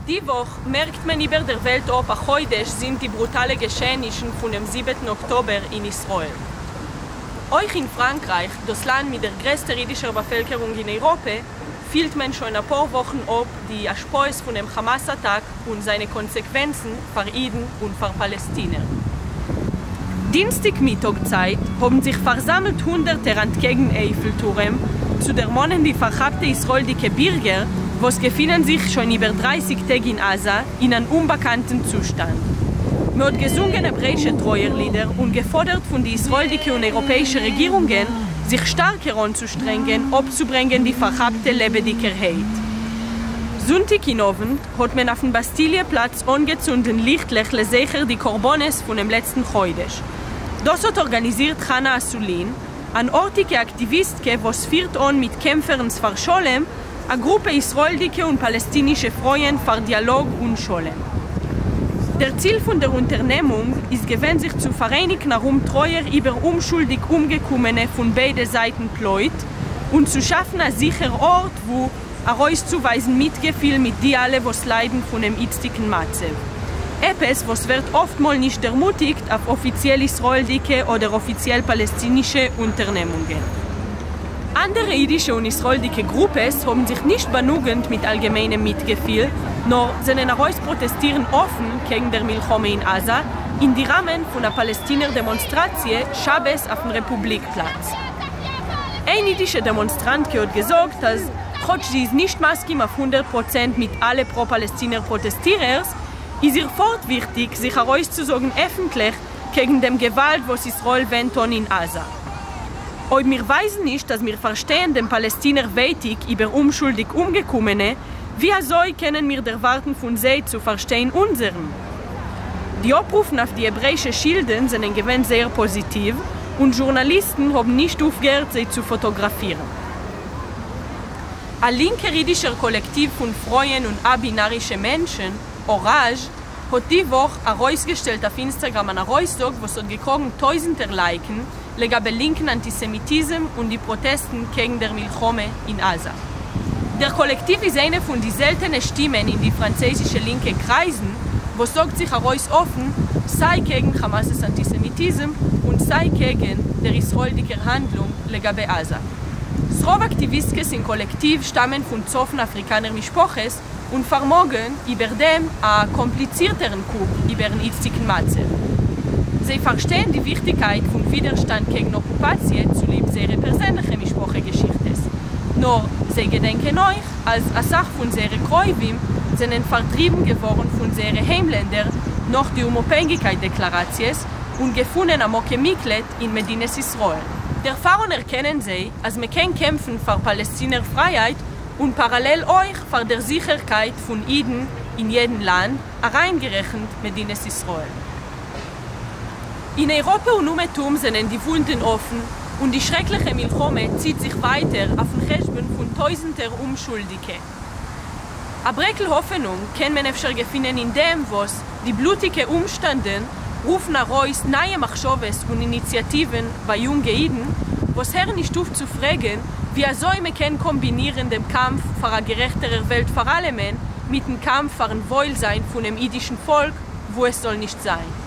די וואך מערקט מען איבער דער וועלט אפ א חודש זינט די ברוטאלע געשעענישן פונעם זיבעטן אקטאבער אין ישראל. אויך אין פראנקרייך, דאס לאנד מיט דער גרעסטער אידישער באפעלקערונג אין אייראפע, פילט מען שוין אפאר וואכן אפ די השפעות פונעם כאמאס אטאק און זיינע קאנסעקווענצן פאר אידן און פאר פאלעסטינער. דינסטאג מיטאג צייט האבן זיך פארזאמלט הונדערטער אנטקעגן אייפל טורעם צו דערמאנען די פארכאפטע ישראל'דיגע בירגער וואס געפינען זיך שוין איבער דרייסיג טעג אין עזה אין אן אומבאקאנטן צושטאנד. מען האט געזונגען העברעאישע טרויער-לידער און געפאדערט פון די ישראל'דיגע און אייראפעאישע רעגירונגען זיך שטארקער אנצושטרענגען אפצוברענגען די פארכאפטע לעבעדיגערהייט. זונטאג אין אוונט האט מען אויפן באסטיליע פלאץ אנגעצונדן ליכטלעך לזכר די קרבנות פונעם לעצטן חודש. דאס האט ארגאניזירט חנה אסולין, אן ארטיגע אקטיוויסטקע וואס פירט אן מיט קעמפערנס פאר שלום, א גרופע ישראל'דיגע און פאלעסטינישע פרויען פאר דיאלאג און שלום. דער ציל פון דער אונטערנעמונג איז געווען זיך צו פאראייניגן ארום טרויער איבער אומשולדיג אומגעקומענע פון ביידע זייטן פלויט, און צו שאפן א זיכער ארט וואו ארויסצואווייזן מיטגעפיל מיט די אלע וואס ליידן פונעם איצטיגן מצב. עפעס וואס ווערט אפטמאל נישט דערמוטיגט אויף אפיציעל ישראל'דיגע אדער אפיציעל פאלעסטינישע אונטערנעמונגען. אנדערע אידישע און ישראל'דיגע גרופעס האבן זיך נישט באנוגנט מיט אלגעמיינעם מיטגעפיל, נאר זענען ארויס פראטעסטירן אפן קעגן דער מלחמה אין עזה, אין די ראמען פון א פאלעסטינער דעמאנסטראציע שבת אויפן רעפובליק פלאץ. איין אידישע דעמאנסטראנטקע האט געזאגט אז כאטש זי איז נישט מסכים אויף 100% מיט אלע פרא-פאלעסטינער פראטעסטירערס, איז איר פארט וויכטיג זיך ארויסצוזאגן עפנטליך קעגן דעם געוואלד וואס ישראל ווענדט אן אין עזה. אויב מיר ווייזן נישט אז מיר פארשטייען דעם פאלעסטינער ווייטיק איבער אומשולדיג אומגעקומענע, ווי אזוי קענען מיר דערווארטן פון זיי צו פארשטיין אונזערן? די אפרופן אויף די העברעאישע שילדן זענען געווען זייער פאזיטיוו, און זשורנאליסטן האבן נישט אויפגעהערט זיי צו פאטאגראפירן. א לינקער אידישער קאלעקטיוו פון פרויען און א-בינארישע מענטשן, אוראזש, האט די וואך ארויסגעשטעלט אויף אינסטעגראם אן ארויסזאג וואס האט געקראגן טויזנטער לייקן, לגבי לינקן אנטיסעמיטיזם און די פראטעסטן קעגן דער מלחמה אין עזה. דער קאלעקטיוו איז איינע פון די זעלטענע שטימען אין די פראנצויזישע לינקע קרייזן וואס זאגט זיך ארויס אפן סיי קעגן כאמאס'ס אנטיסעמיטיזם און סיי קעגן דער ישראל'דיגער האנדלונג לגבי עזה. ס'רוב אקטיוויסטקעס אין קאלעקטיוו שטאמען פון צפון אפריקאנער משפחות און פארמאגן איבער דעם א קאמפליצירטערן קוק איבערן איצטיגן מצב. זיי פארשטייען די וויכטיגקייט פון ווידערשטאנד קעגן אקופאציע צוליב זייערע פערזענליכע משפחה געשיכטעס, נאר זיי געדענקען אויך אז אסאך פון זייערע קרובים זענען פארטריבן געווארן פון זייערע היימלענדער נאך די אומאפהענגיקייט דעקלאראציעס און געפונען א מקום מקלט אין מדינת ישראל. דערפאר אנערקענען זיי אז מ'קען קעמפן פאר פאלעסטינער פרייהייט און פאראלעל אויך פאר דער זיכערקייט פון אידן אין יעדן לאנד, אריינגערעכנט מדינת ישראל. אין אייראפע און אומעטום זענען די וואונדן אפן, און די שרעקליכע מלחמה ציט זיך ווייטער אויפן חשבון פון טויזנטער אומשולדיגע. א ברעקל האפענונג קען מען אפשר געפינען אין דעם וואס די בלוטיגע אומשטאנדן רופן ארויס נייע מחשבות און איניציאטיוון ביי יונגע אידן וואס הערן נישט אויף צו פרעגן ווי אזוי מען קען קאמבינירן דעם קאמף פאר א גערעכטערער וועלט פאר אלעמען מיטן קאמף פארן וואוילזיין פונעם אידישן פאלק וואו עס זאל נישט זיין.